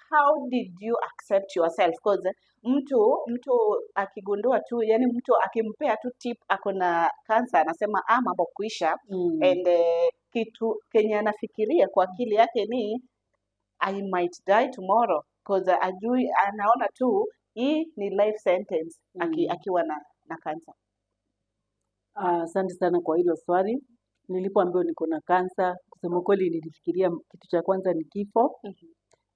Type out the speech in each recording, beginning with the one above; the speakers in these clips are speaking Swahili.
How did you accept yourself? 'Cause mtu akigundua tu, yani mtu akimpea tu tip ako na cancer, anasema, "Ah, mambo kuisha." And kitu kenye anafikiria kwa akili yake ni, "I might die tomorrow," 'cause ajui, anaona tu hii ni life sentence akiwa na cancer. Ah, asante sana kwa hilo swali. Nilipoambiwa niko na kansa, kusema kweli nilifikiria kitu cha kwanza ni kifo,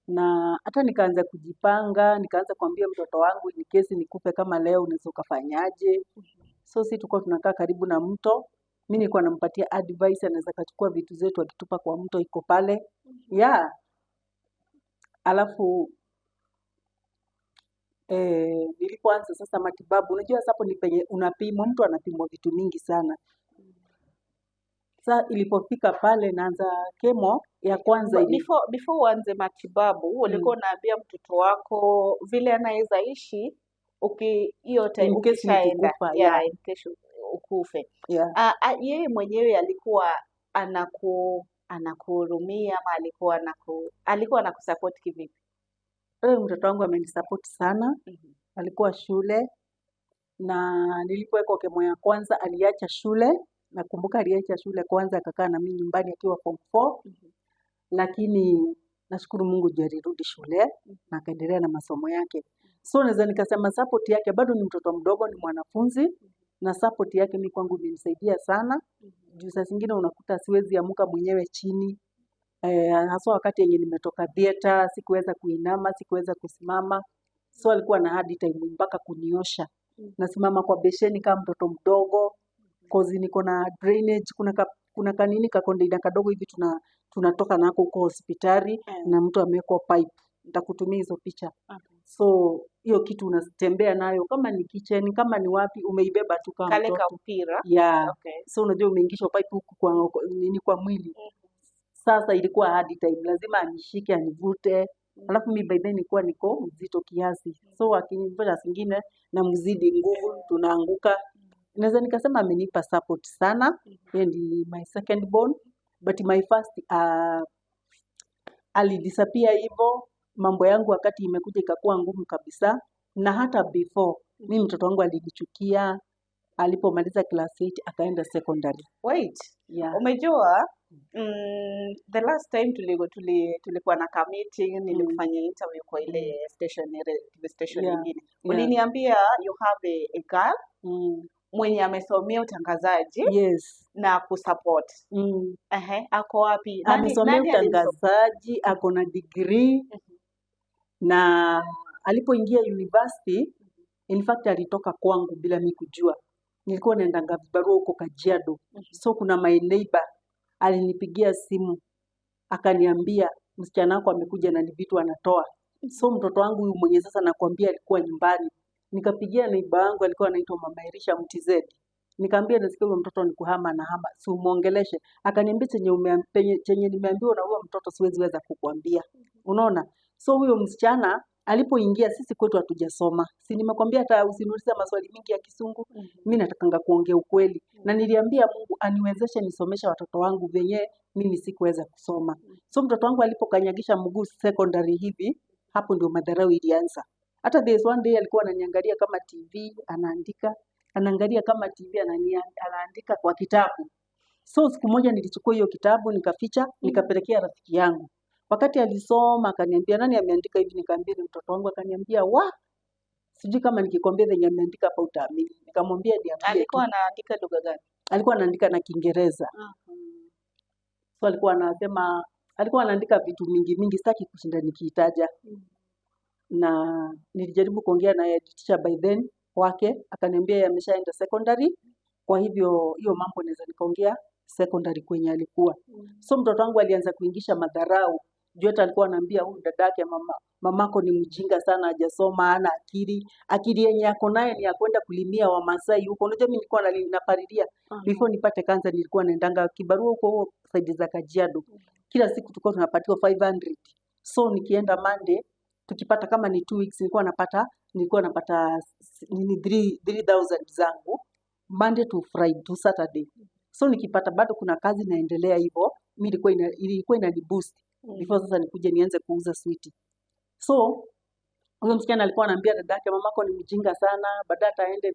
na hata nikaanza kujipanga, nikaanza kuambia mtoto wangu, in case nikufe kama leo, unaweza ukafanyaje? So si tulikuwa tunakaa karibu na mto, mi nilikuwa nampatia advice, anaweza kachukua vitu zetu akitupa kwa mto iko pale. Yeah. Alafu nilipoanza sasa matibabu, unajua sasa hapo ni penye unapimwa, mtu anapimwa vitu mingi sana. Sa ilipofika pale naanza chemo ya kwanza But before uanze matibabu, ulikuwa unaambia mtoto wako vile anaweza ishi uki hiyo time In case ukishaenda? nikikufa, Yeah, yeah. in case ukufe. Yeah. Yeye mwenyewe alikuwa anakuhurumia ama alikuwa anakusupport kivipi? Mtoto wangu amenisupport sana. Alikuwa shule na nilipowekwa chemo ya kwanza aliacha shule. Nakumbuka aliacha shule kwanza akakaa na mimi nyumbani akiwa form 4. Lakini nashukuru Mungu juu alirudi shule na akaendelea na masomo yake. So naweza nikasema support yake, bado ni mtoto mdogo, ni mwanafunzi, na support yake mi kwangu imenisaidia sana. Juu saa zingine unakuta siwezi amuka mwenyewe chini. Haswa wakati yenye nimetoka theater, sikuweza kuinama, sikuweza kusimama. So alikuwa na hard time mpaka kuniosha. Nasimama kwa besheni kama mtoto mdogo, 'cause niko na drainage, kuna kanini ka container kadogo hivi tunatoka nako huko hospitali na mtu amewekwa pipe. Nitakutumia hizo picha. So hiyo kitu unatembea nayo kama ni kitchen, kama ni wapi, umeibeba tu kama Kale ka mtoto. Mpira. Yeah. So unajua umeingishwa pipe huku kwa nini, kwa mwili. Sasa ilikuwa hard time, lazima anishike anivute. Alafu mi by then nilikuwa niko mzito kiasi, so akinivuta zingine namzidi nguvu, tunaanguka. Naweza nikasema amenipa support sana. Yeye ndi my second born, but my first alidisappear hivyo. Mambo yangu wakati imekuja ikakuwa ngumu kabisa, na hata before mi mtoto wangu alinichukia alipomaliza class 8 akaenda secondary. Wait. Yeah. Umejua, the last time tulikuwa na ka meeting, nilikufanyia interview kwa ile station, ile TV station nyingine. Uliniambia you have a girl mwenye amesomea utangazaji na kusupport. Ehe, ako wapi? Amesomea Nani utangazaji, ako na degree, na alipoingia university, in fact alitoka kwangu bila mi kujua. Nilikuwa naendanga vibarua huko Kajiado. So kuna my neighbor alinipigia simu akaniambia, "Msichana wako amekuja na ni vitu anatoa." So mtoto wangu huyu mwenye sasa nakwambia alikuwa nyumbani. Nikapigia neighbor wangu, alikuwa anaitwa Mama Elisha Mtz. Nikamwambia, "Nasikia huyo mtoto ni kuhama na hama, si umuongeleshe." Akaniambia, "Chenye nimeambiwa na huyo mtoto siwezi weza kukuambia." Unaona? So huyo msichana alipoingia, sisi kwetu hatujasoma. Si nimekwambia hata usiniulize maswali mingi ya Kisungu. Mi natakanga kuongea ukweli. Na niliambia Mungu aniwezeshe nisomeshe watoto wangu venye mimi sikuweza kusoma. So mtoto wangu alipokanyagisha mguu secondary hivi, hapo ndio madharau ilianza. Hata there's one day alikuwa ananiangalia kama TV, anaandika, anaangalia kama TV, anaandika kwa kitabu. So siku moja nilichukua hiyo kitabu nikaficha, nikapelekea rafiki yangu. Wakati alisoma akaniambia, "Nani ameandika hivi?" Nikaambia ni mtoto wangu. Akaniambia, "Wa, sijui kama nikikwambia venye ameandika hapa utaamini." Nikamwambia, "Niambie tu." Alikuwa anaandika lugha gani? Alikuwa anaandika na Kiingereza. So alikuwa anasema, alikuwa anaandika vitu mingi mingi, sitaki kushinda nikiitaja. Na nilijaribu kuongea na head teacher by then wake, akaniambia yeye ameshaenda secondary, kwa hivyo hiyo mambo naweza nikaongea secondary kwenye alikuwa. So mtoto wangu alianza kuingisha madharau. Juu hata alikuwa anaambia huyu dadake, "Mamako ni mjinga sana, hajasoma, hana akili. Akili yenye ako naye ni ya kwenda kulimia Wamasai huko." Unajua mimi nilikuwa napalilia. Before nipate kansa nilikuwa naendanga kibarua huko side za Kajiado. Kila siku tulikuwa tunapatiwa 500. So nikienda Monday, tukipata kama ni 2 weeks, nilikuwa napata nini, 3000 zangu Monday to Friday to Saturday. So nikipata bado kuna kazi naendelea hivyo, mi ilikuwa inani boost before sasa nikuje nianze kuuza switi. So huyo msichana alikuwa anaambia dadake, mamako ni mjinga sana, baadaye ataende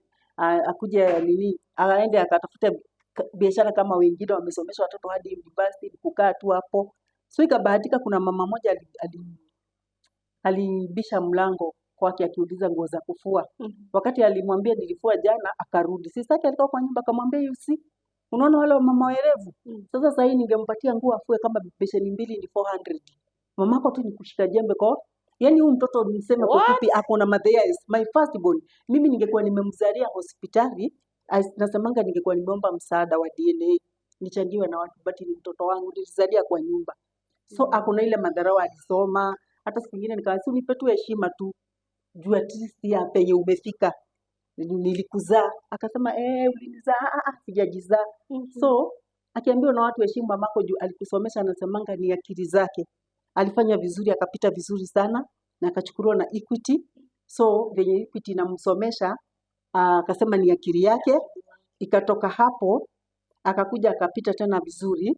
akuje nini, aende akatafute biashara kama wengine wamesomesha watoto hadi university, kukaa tu hapo. So ikabahatika kuna mama moja alibisha mlango kwake akiuliza nguo za kufua. Wakati alimwambia nilifua jana, akarudi. Sister yake alikuwa kwa nyumba akamwambia, you see, unaona wale wamama werevu. Sasa sahii ningempatia nguo afue kama besheni mbili ni 400. Mamako tu ni kushika jembe kwa Yaani huyu mtoto niseme kwa What? ufupi ako na madhea is my first born. Mimi ningekuwa nimemzalia hospitali, nasemanga ningekuwa nimeomba msaada wa DNA nichangiwe na watu, but ni mtoto wangu nilizalia kwa nyumba. So ako na ile madharau alisoma. Hata siku nyingine nikawa si unipe tu heshima tu juu at least ya penye umefika, nilikuzaa. Akasema eh, ulinizaa? Ah, ah, sijajizaa. So akiambiwa na watu heshimu mamako juu alikusomesha, anasemanga ni akili zake. Alifanya vizuri, akapita vizuri sana na akachukuliwa na Equity. So venye Equity inamsomesha, akasema ni akili yake. Ikatoka hapo akakuja akapita tena vizuri,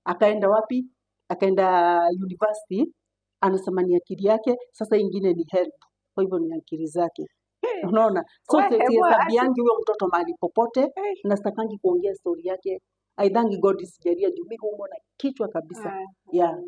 akaenda wapi? Akaenda university, anasema ni akili yake. Sasa ingine ni help, kwa hivyo ni akili zake. Unaona, so We, hebu sihesabiangi huyo mtoto mahali popote, na sitakangi kuongea story yake. I thank God sijalia juu mimi humo na kichwa kabisa. Yeah.